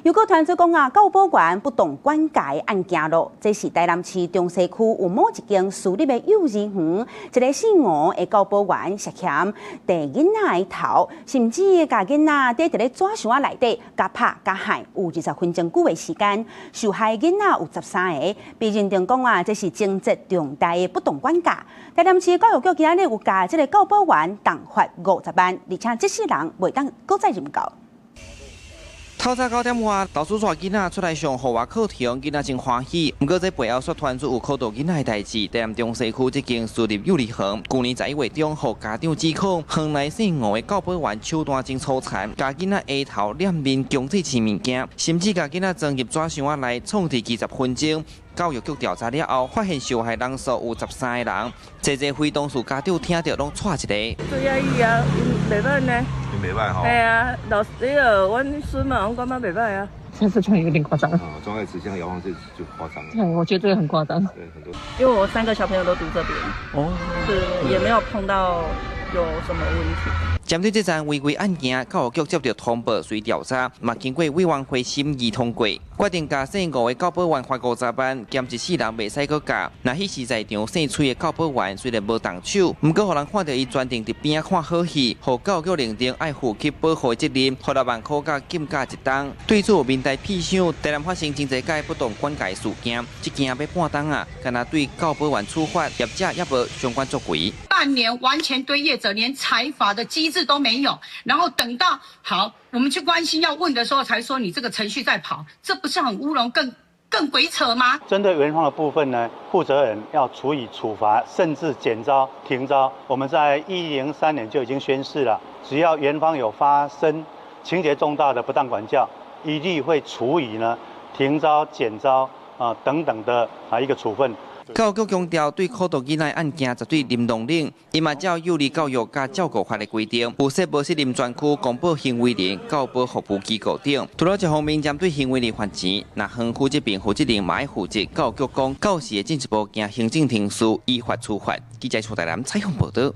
又閣傳出講啊，教保員不當管教案件囉。這是台南市中西區有某一間私立的幼兒園，一个姓吳的教保員涉嫌提囡仔的頭，甚至共囡仔佇佇咧紙箱仔內底共拍共害，有20分鐘久的時間。受害囡仔有13个，被認定講啊，這是情節重大的不當管教。台南市教育局今仔日有共這个教保員重罰50萬，而且這世人袂當閣再任教。透早9點外，老師帶囡仔出來上戶外課程，囡仔真歡喜。毋過這背後卻傳出有苦毒囡仔的代誌。台南中西區這間私立幼兒園，舊年11月中，予家長指控，園內姓吳的教保員手段真粗殘，共囡仔額頭、臉面強制黐物件，甚至共囡仔裝入紙箱仔內創治幾十分鐘。教育局調查了後，發現受害人數有13个人，濟濟非當事家長聽著攏掣一个。足訝異啊，𪜶袂䆀呢。袂䆀吼。嘿啊，老師個阮孫嘛，阮感覺袂䆀啊。這次真有點誇張。哦，裝在紙箱搖晃這就誇張了。對，我覺得這個很誇張。對，很多。因為我三個小朋友都讀這邊，哦，對，也沒有碰到有什麼問題。針對這樁違規案件，教育局接著通報隨調查，嘛經過委員會審議通過，決定共姓吳的教保員罰50萬，兼一世人袂使閣教。若彼時在場姓崔的教保員雖然無動手，毋過予人看著伊專程佇邊仔看好戲，予教育局認定愛負起保護責任，罰6萬箍佮禁教一冬。對此民代屁想，台南發生真濟擺不當管教事件，這件欲半冬啊，干焦對教保員處罰，業者猶無相關作為。半年完全對業者連裁罰的機制都沒有，然後等到好我們去關心要問的時候，才說你這個程序在跑，這不是很烏龍更鬼扯嗎？針對園方的部分呢，負責人要處以處罰，甚至減招、停招。我們在103年就已經宣示了，只要園方有發生情節重大的不當管教，一律會處以呢停招、減招啊等等的啊一個處分。教育局強調，對苦毒囡仔案件絕對零容忍。伊嘛照幼兒教育佮照顧法的規定，有設無適任專區公布行為人、教保服務機構等。除了這方面針對行為人罰錢，若園區這邊負責人嘛愛負責。教育局講，教師會進一步行行政程序依法處罰。記者蔡台南採訪報導。